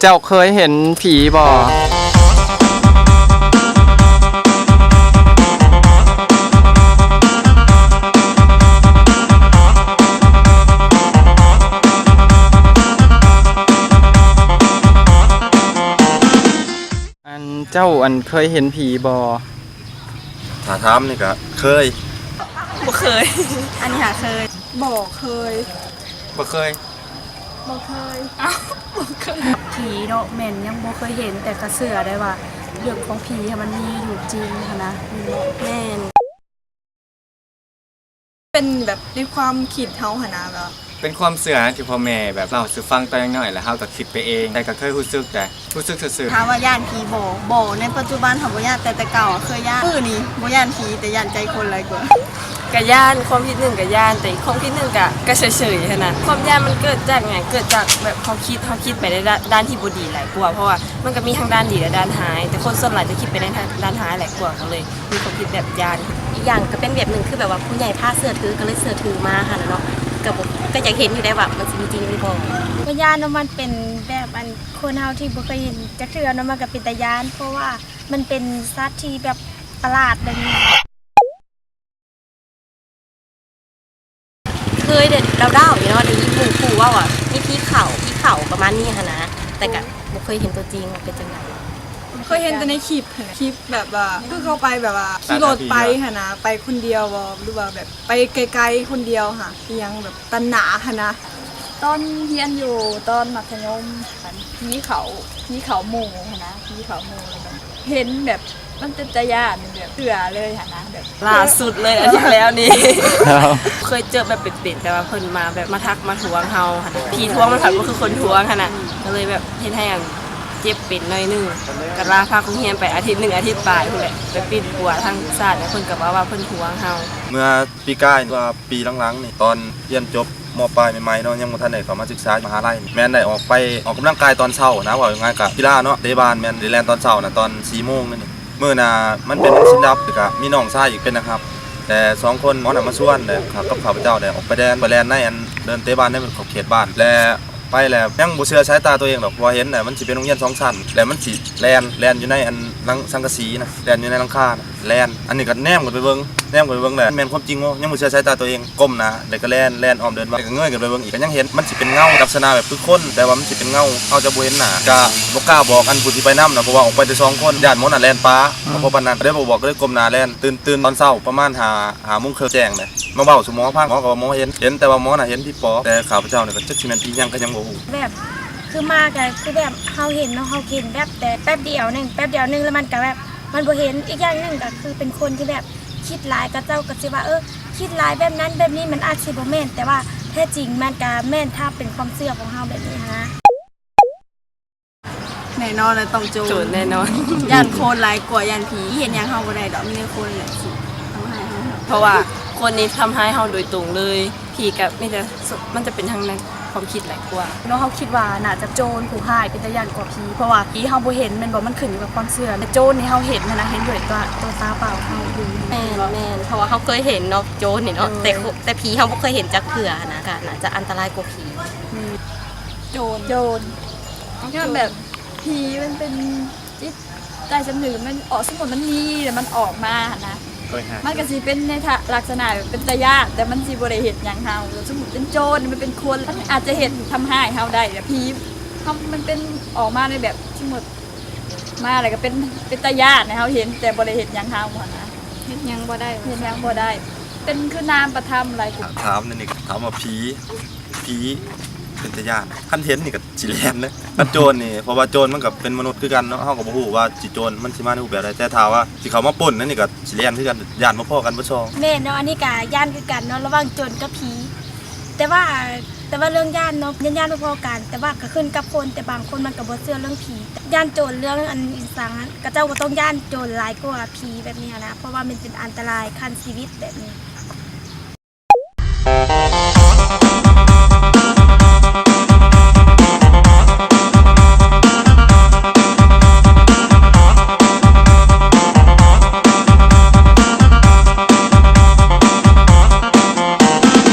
ເຈົ້າເຄີຍເຫັນຜີບໍ່? ອັນ ເຈົ້າ ອັນ ເຄີຍເຫັນຜີບໍ່? ຖ້າຖາມນີ້ກະເຄີຍ. ບໍ່ເຄີຍ. ອັນນີ້ຫາເຄີຍ. ບໍ່ເຄີຍ. ບໍ່ເຄີຍ. ບໍ່ເຄີຍ. ອ້າວ ບໍ່ເຄີຍ. ຜີເນາະ ແມ່ນຍັງບໍ່ເຄີຍເຫັນ ແຕ່ກະເຊື່ອໄດ້ວ່າເລື່ອງຂອງຜີຫັ້ນມັນມີຢູ່ຈິງຫັ້ນນະ. ແມ່ນບໍ່? ແມ່ນ. ເປັນແບບໃນຄວາມຄິດເຮົາຫັ້ນນະ ແບບວ່າເປັນຄວາມເຊື່ອທີ່ພໍ່ແມ່ແບບເລົ່າສູ່ຟັງຕອນຍັງນ້ອຍ ແລ້ວເຮົາກະຄິດໄປເອງ ແຕ່ກະເຄີຍຮູ້ສຶກ ແຕ່ຮູ້ສຶກຊື່ໆ. ຖາມວ່າຢ້ານຜີບໍ່? ບໍ່. ໃນປັດຈຸບັນເຮົາບໍ່ຢ້ານ ແຕ່ແຕ່ເກົ່າເຄີຍຢ້ານ. ມື້ນີ້ບໍ່ຢ້ານຜີ ແຕ່ຢ້ານໃຈຄົນຫຼາຍກວ່າ. ກະຢ້ານ, ຄວາມຄິດໜຶ່ງກະຢ້ານ ແຕ່ອີກຄວາມຄິດໜຶ່ງກະ ກະເສີຍໆຫັ້ນນະ. ຄວາມຢ້ານມັນເກີດຈາກຫຍັງ? ເກີດຈາກແບບເຮົາຄິດ ເຮົາຄິດໄປໃນດ້ານ ດ້ານທີ່ບໍ່ດີຫຼາຍກວ່າ ເພາະວ່າມັນກະມີທັງດ້ານດີ ແລະ ດ້ານຮ້າຍ ແຕ່ຄົນສ່ວນຫຼາຍຈະຄິດໄປໃນທາງດ້ານຮ້າຍຫຼາຍກວ່າ ກະເລີຍ ມີຄວາມຄິດແບບຢ້ານ. ອີກຢ່າງກະເປັນແບບໜຶ່ງ ຄືແບບວ່າຜູ້ໃຫຍ່ພາເຊື່ອຖື ກະເລີຍເຊື່ອຖືມາຫັ້ນນະເນາະ. ກະບໍ່ ກະຢາກເຫັນຢູ່ໄດ໋ວ່າມັນຊິມີຈິງຫຼືບໍ່. ບໍ່ຢ້ານເນາະ ມັນເປັນແບບ ອັນ ຄົນເຮົາທີ່ບໍ່ເຄີຍເຫັນຈັກເທື່ອເນາະ ມັນກະເປັນຕາຢ້ານ ເພາະວ່າມັນເປັນສັດທີ່ແບບປະຫຼາດແບບນີ້. ເຄີຍໄດ້ດາວໆຢູ່ເນາະ ໄດ້ຍິນໝູ່ຄູ່ເວົ້າວ່າມີຜີເຂົ້າ ຜີເຂົ້າປະມານນີ້ຫັ້ນນະ ແຕ່ກະບໍ່ເຄີຍເຫັນຕົວຈິງວ່າເປັນຈັ່ງໃດ. ເຄີຍເຫັນແຕ່ໃນຄລິບຫັ້ນນະ ຄລິບແບບວ່າ ຄືເຂົາໄປແບບວ່າຂີ່ລົດໄປຫັ້ນນະ ໄປຄົນດຽວບໍ່ ຫຼືວ່າແບບໄປໄກໆຄົນດຽວຫັ້ນ ອີ່ຫຍັງແບບຕັນໜາຫັ້ນນະ. ຕອນຮຽນຢູ່ຕອນມັດທະຍົມ ຜີເຂົ້າ ຜີເຂົ້າໝູ່ຫັ້ນນະ ຜີເຂົ້າໝູ່ ແລ້ວກະເຫັນແບບ ມັນເປັນຕາຢ້ານ ແບບເຊື່ອເລີຍຫັ້ນນະ ແບບລ່າສຸດເລີຍ ອາທິດແລ້ວນີ້ ເຄີຍເຈີແບບເປັນໆ ແຕ່ວ່າເພິ່ນມາແບບມາທັກມາທວງເຮົາຫັ້ນນະ ຜີທວງມັນພັດບໍ່ຄືຄົນທວງຫັ້ນນະ ກະເລີຍແບບເຮັດໃຫ້ ອັນ ເຈັບເປັນໜ້ອຍໜຶ່ງ ກະລາພັກໂຮງຮຽນໄປອາທິດໜຶ່ງ ອາທິດປາຍພຸ້ນແຫຼະ ໄປປິ່ນປົວທາງຊາດ ແລ້ວເພິ່ນກະວ່າ ວ່າເພິ່ນທວງເຮົາ. ເມື່ອປີກາຍ ວ່າປີຫຼັງໆນີ້ ຕອນຮຽນຈົບ ມ.ປາຍໃໝ່ໆເນາະ ຍັງບໍ່ທັນໄດ້ເຂົ້າມາສຶກສາມະຫາໄລ ແມ່ນໄດ້ອອກໄປອອກກຳລັງກາຍຕອນເຊົ້ານະ ເວົ້າງ່າຍໆກະກິລາເນາະ ເຕະບານ ແມ່ນໄດ້ແລ່ນຕອນເຊົ້ານະ ຕອນສີ່ໂມງນີ້. ມື້ໜ້າມັນເປັນໜັງສືດຳ ແລ້ວກະມີນ້ອງຊາຍອີກເປັນນັກຮັບ ແຕ່ສອງຄົນໝໍນຳມາຊວນ ແລ້ວຂ້າກັບຂ້າພະເຈົ້າໄດ້ອອກໄປແລ່ນ ໄປແລນໃນ ອັນ ເດີ່ນເຕະບານໃນຂອບເຂດບ້ານ ແລະ ໄປແລ້ວຍັງບໍ່ເຊື່ອສາຍຕາໂຕເອງດອກ ເພາະວ່າເຫັນແລ້ວມັນຊິເປັນໂຮງຮຽນສອງຊັ້ນ ແລ້ວມັນຊິແລ່ນ ແລ່ນຢູ່ໃນ ອັນ ຫຼັງສັງກະສີນະ ແລ່ນຢູ່ໃນຫຼັງຄານະ ແລ່ນ ອັນນີ້ກະແນມຂຶ້ນໄປເບິ່ງ ແນມຂຶ້ນໄປເບິ່ງແລ້ວ ແມ່ນຄວາມຈິງບໍ່ ຍັງບໍ່ເຊື່ອສາຍຕາໂຕເອງ ກົ້ມໜ້າ ແລ້ວກະແລ່ນ ແລ່ນອ້ອມເດີ່ນວັດ ແລ້ວກະເງີຍຂຶ້ນໄປເບິ່ງອີກ ກະຍັງເຫັນ ມັນຊິເປັນເງົາ ລັກສະນະແບບຄືຄົນ ແຕ່ວ່າມັນຊິເປັນເງົາ ເຮົາຈະບໍ່ເຫັນໜ້າ ກະບໍ່ກ້າບອກ ອັນ ຜູ້ທີ່ໄປນຳນະ ເພາະວ່າອອກໄປແຕ່ສອງຄົນ ຢ້ານໝໍນະແລ່ນປາ ເພາະປານນັ້ນ ກະເລີຍບໍ່ບອກ ກະເລີຍກົ້ມໜ້າແລ່ນ ຕື່ນ ຕື່ນຕອນເຊົ້າປະມານຫ້າ ຫ້າໂມງເຄິ່ງແຈ້ງເດ້ ມາເວົ້າສູ່ໝໍຟັງ ໝໍກະວ່າໝໍເຫັນ ເຫັນ ແຕ່ວ່າໝໍນະເຫັນທີ່ປອກ ແຕ່ຂ້າພະເຈົ້ານີ້ກະຈັກຊິແມ່ນຜີຫຍັງກະຍັງບໍ່ຮູ້. ແບບ ຄືມາກະຄືແບບເຮົາເຫັນເນາະ ເຮົາເຫັນແບບແຕ່ແປັບດຽວໜຶ່ງ ແປັບດຽວໜຶ່ງ ແລ້ວມັນກະແບບ ມັນບໍ່ເຫັນ. ອີກຢ່າງໜຶ່ງກະຄືເປັນຄົນທີ່ແບບຄິດຫຼາຍ ເຂົາເຈົ້າກະຊິວ່າ ເອີ ຄິດຫຼາຍແບບນັ້ນແບບນີ້ ມັນອາດຊິບໍ່ແມ່ນ ແຕ່ວ່າແທ້ຈິງມັນກະແມ່ນ ຖ້າເປັນຄວາມເຊື່ອຂອງເຮົາແບບນີ້ຫັ້ນນະ. ແນ່ນອນແຫຼະ ຕ້ອງໂຈນ ໂຈນແນ່ນອນ ຢ້ານໂຄນຫຼາຍກວ່າຢ້ານຜີ ເຮັດຫຍັງເຮົາບໍ່ໄດ້ດອກ ມີແຕ່ຄົນແຫຼະຊິທຳຮ້າຍເຮົາ ເພາະວ່າຄົນນີ້ທຳຮ້າຍເຮົາໂດຍຕົງເລີຍ ຜີກະມີແຕ່ ມັນຈະເປັນທາງໃນຄວາມຄິດຫຼາຍກວ່າເນາະ. ເຮົາຄິດວ່າໜ້າຈະໂຈນຜູ້ຮ້າຍເປັນຕາຢ້ານກວ່າຜີ ເພາະວ່າຜີເຮົາບໍ່ເຫັນແມ່ນບໍ່ ມັນຂຶ້ນຢູ່ກັບຄວາມເຊື່ອ ແຕ່ໂຈນນີ້ເຮົາເຫັນຫັ້ນນະ ເຫັນດ້ວຍຕາ ໂຕຕາເປົ່າເຮົາຢູ່. ແມ່ນໆ ເພາະວ່າເຮົາເຄີຍເຮົາເຫັນເນາະ ໂຈນນີ້ເນາະ ເອີ ແຕ່ ແຕ່ຜີເຮົາບໍ່ເຄີຍເຫັນຈັກເທື່ອຫັ້ນນະ ກະໜ້າຈະອັນຕະລາຍກວ່າຜີ. ແມ່ນ ໂຈນ ໂຈນ ຍ້ອນແບບຜີມັນເປັນຈິດໃຕ້ສຳນຶກ ມັນອອກ ສົມມຸດມັນມີແລ້ວມັນອອກມາຫັ້ນນະ ມັນກະຊິເປັນໃນ ທະ ລັກສະນະແບບເປັນຕາຢ້ານ ແຕ່ມັນຊິບໍ່ໄດ້ເຮັດຫຍັງເຮົາ. ສົມມຸດເປັນໂຈນ ມັນເປັນຄົນ ມັນອາດຈະເຮັດທຳຮ້າຍເຮົາໄດ້ ແລະ ຜີເຮົາມັນເປັນອອກມາໃນແບບ ສົມມຸດມາແລ້ວກະເປັນ ເປັນຕາຢ້ານໃຫ້ເຮົາເຫັນ ແຕ່ບໍ່ໄດ້ເຮັດຫຍັງເຮົາຫັ້ນນະ ເຮັດຫຍັງບໍ່ໄດ້ ເຮັດຫຍັງບໍ່ໄດ້ ເປັນຄືນາມປະທຳຫຼາຍກວ່າ. ຖາມແນວນີ້ ຖາມວ່າຜີ ຜີເປັນຕາຢ້ານ ຄັນເຫັນນີ້ກະຊິແລ່ນເດ້ ຄັນໂຈນນີ້ ເພາະວ່າໂຈນມັນກະເປັນມະນຸດຄືກັນເນາະ ເຮົາກະບໍ່ຮູ້ວ່າຊິໂຈນມັນຊິມາໃນຮູບແບບໃດ ແຕ່ຖ້າວ່າຊິເຂົ້າມາປຸ້ນແນວນີ້ກະຊິແລ່ນຄືກັນ ຢ້ານບໍ່ພໍກັນເບິດສອງ. ແມ່ນເນາະ ອັນນີ້ກະຢ້ານຄືກັນເນາະ ລະຫວ່າງໂຈນກັບຜີ ແຕ່ວ່າ ແຕ່ວ່າເລື່ອງຢ້ານເນາະ ຢ້ານ ຢ້ານບໍ່ພໍກັນ ແຕ່ວ່າກະຂຶ້ນກັບຄົນ ແຕ່ບາງຄົນມັນກະບໍ່ເຊື່ອເລື່ອງຜີ ຢ້ານໂຈນເລື່ອງ ອັນ ອີ່ຫຍັງ ເຂົາເຈົ້າກະຕ້ອງຢ້ານໂຈນຫຼາຍກວ່າຜີແບບນີ້ຫັ້ນນະ ເພາະວ່າມັນເປັນອັນຕະລາຍຂັ້ນຊີວິດແບບນີ້.